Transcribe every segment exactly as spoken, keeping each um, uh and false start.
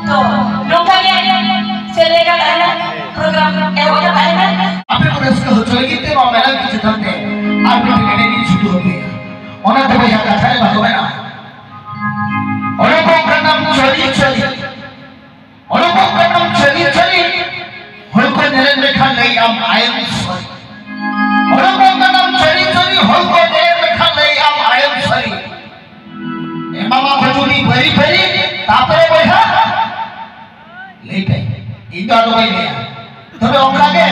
ᱛᱚ, ᱱᱚᱝᱠᱟ ᱜᱮ ᱪᱮᱫ ᱞᱮᱠᱟ ᱛᱟᱦᱮᱱᱟ, ᱯᱨᱳᱜᱨᱟᱢ ᱮᱦᱚᱵ ᱛᱟᱦᱮᱱᱟ᱾ ᱟᱯᱮ ᱠᱚ ᱨᱟᱹᱥᱠᱟᱹ ᱦᱚᱪᱚ ᱞᱟᱹᱜᱤᱫ ᱛᱮ ᱱᱚᱣᱟ ᱢᱮᱞᱟ ᱪᱮᱛᱟᱱ ᱛᱮ ᱟᱨ ᱢᱤᱫᱴᱮᱱ ᱮᱱᱮᱡ ᱤᱧ ᱥᱩᱫᱷᱟᱹ ᱟᱹᱜᱩᱭᱟ᱾ ᱚᱱᱟ ᱛᱮ ᱵᱚᱭᱦᱟ ᱠᱟᱛᱷᱟ ᱨᱮ ᱵᱟᱠᱚ ᱢᱮᱱᱟ, ᱚᱰᱚᱠᱚᱜ ᱠᱟᱱᱟᱢ ᱪᱟᱹᱞᱤ ᱪᱟᱹᱞᱤ, ᱚᱰᱚᱠᱚᱜ ᱠᱟᱱᱟᱢ ᱪᱟᱹᱞᱤ ᱪᱟᱹᱞᱤ, ᱦᱚᱲ ᱠᱚ ᱧᱮᱞᱮᱫ ᱢᱮᱠᱷᱟᱱ ᱞᱟᱹᱭ ᱟᱢ I am sorry᱾ ᱚᱰᱚᱠᱚᱜ ᱠᱟᱱᱟᱢ ᱪᱟᱹᱞᱤ ᱪᱟᱹᱞᱤ, ᱦᱚᱲ ᱠᱚ ᱧᱮᱞᱮᱫ ᱢᱮᱠᱷᱟᱱ ᱞᱟᱹᱭ ᱟᱢ I am sorry᱾ ᱮᱢᱟᱢᱟ ᱠᱚ ᱡᱩᱫᱤ ᱵᱟᱹᱨᱤ ᱵᱟᱹᱨᱤ, ᱛᱟᱯᱚᱨᱮ ᱵᱚᱭᱦᱟ ᱞᱟᱹᱭ ᱯᱮ, ᱤᱧ ᱫᱚ ᱟᱫᱚ ᱵᱟᱹᱧ ᱞᱟᱹᱭᱟ᱾ ᱛᱚᱵᱮ ᱚᱱᱠᱟ ᱜᱮ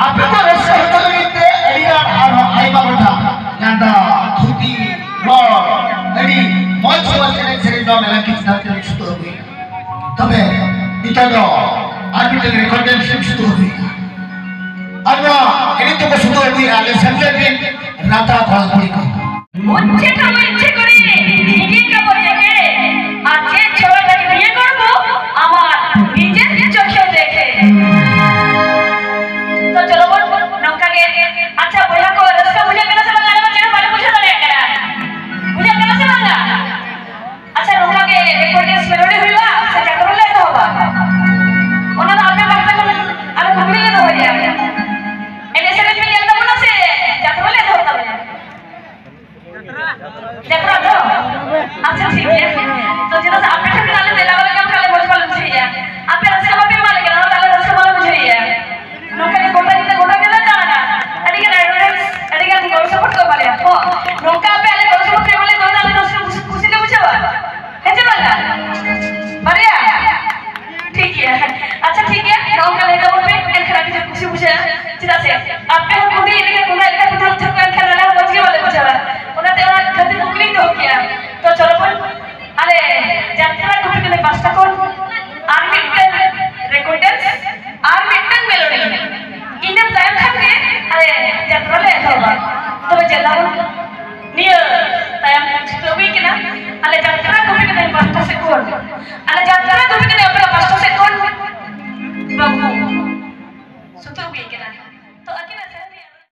ᱟᱯᱮ ᱠᱚ ᱨᱟᱹᱥᱠᱟᱹ ᱦᱚᱪᱚ ᱞᱟᱹᱜᱤᱫ ᱛᱮ ᱟᱹᱰᱤ ᱜᱟᱱ ᱟᱨᱦᱚᱸ ᱟᱭᱢᱟ ᱜᱚᱴᱟᱝ ᱞᱟᱸᱫᱟ, ᱛᱷᱩᱛᱤ, ᱨᱚᱲ, ᱟᱹᱰᱤ ᱢᱚᱡᱽ ᱢᱚᱡᱽ ᱮᱱᱮᱡ ᱥᱮᱨᱮᱧ ᱫᱚ ᱢᱮᱞᱟ ᱠᱤᱪᱷᱩ ᱫᱷᱟᱨ ᱛᱮ ᱥᱩᱫᱷᱟᱹ ᱦᱩᱭ᱾ ᱛᱚᱵᱮ ᱱᱤᱛᱚᱜ ᱫᱚ ᱟᱨ ᱢᱤᱫᱴᱮᱱ ᱨᱮᱠᱚᱨᱰ ᱰᱮᱱᱥ ᱥᱩᱫᱷᱟᱹ ᱦᱩᱭ᱾ ᱟᱨ ᱱᱚᱣᱟ ᱮᱱᱮᱡ ᱫᱚᱠᱚ ᱥᱩᱫᱷᱟᱹ ᱦᱩᱭ ᱟᱞᱮ ᱥᱮᱢᱞᱮᱫ ᱨᱤᱱ ᱨᱟᱛᱟ ᱠᱚᱲᱟ ᱠᱩᱲᱤ ᱠᱚ᱾ ᱩᱪᱪᱷᱮ ᱠᱷᱟᱢ ᱩᱪᱪᱷᱮ ᱠᱚᱨᱮ,